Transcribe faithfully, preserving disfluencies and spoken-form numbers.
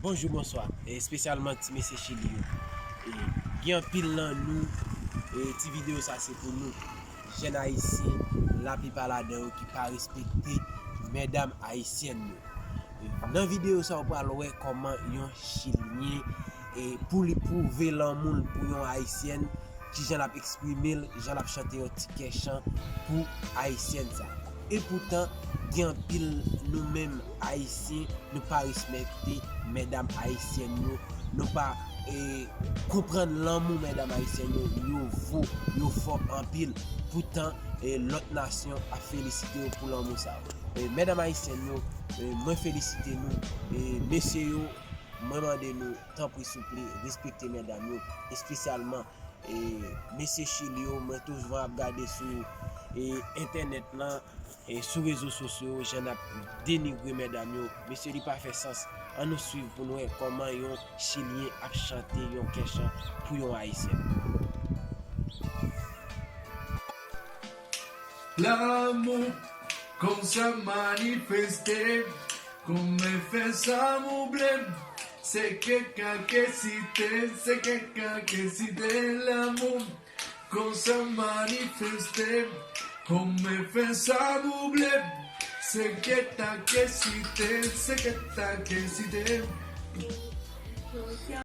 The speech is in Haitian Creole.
Bonjou, bonswa, e espesyalman ti mesye Chili yo. E, gen anpil nan nou, e, ti videyo sa se pou nou. Jèn ayisyen, laplipa ladan yo ki pa respekte medam ayisyèn yo. E, nan videyo sa, w pral wè kòman yon Chilyen, e, pou li pwouve lanmou l pou yon ayisyèn, kijan l ap eksprime l, jan l ap chante yon ti kè chan pou ayisyèn sa. Epoutan, gen anpil nou menm ayisyen, nou pa respekte medam ayisyèn yo, nou pa, e, konprann lanmou medam ayisyèn yo, yo vo, yo fò anpil. Poutan, e, lòt nasyon ap felisite yo pou lanmou sa yo. E, medam ayisyèn yo, e, mwen felisite nou. E, mesye yo, mwen mande nou, tanpri souple, respekte medam yo, espesyalman e, mesye Chili yo, mwen toujou ap gade sou, e, entènèt lan, e, sou rezo sosyo yo, jan n ap denigre medam yo. Mesye, li pa fè sans. Ann nou swiv pou n wè kòman yon Chilyen ap chante yon kè chan pou yon Ayisyèn. Lanmou, konsa manifeste, kòman fè sa mouble. Se kèk ka ke site, se kèk ka ke site lanmou. Konsa manifeste, kòman fè sa mouble. Se kèk ta ke site, se kèk ta ke site.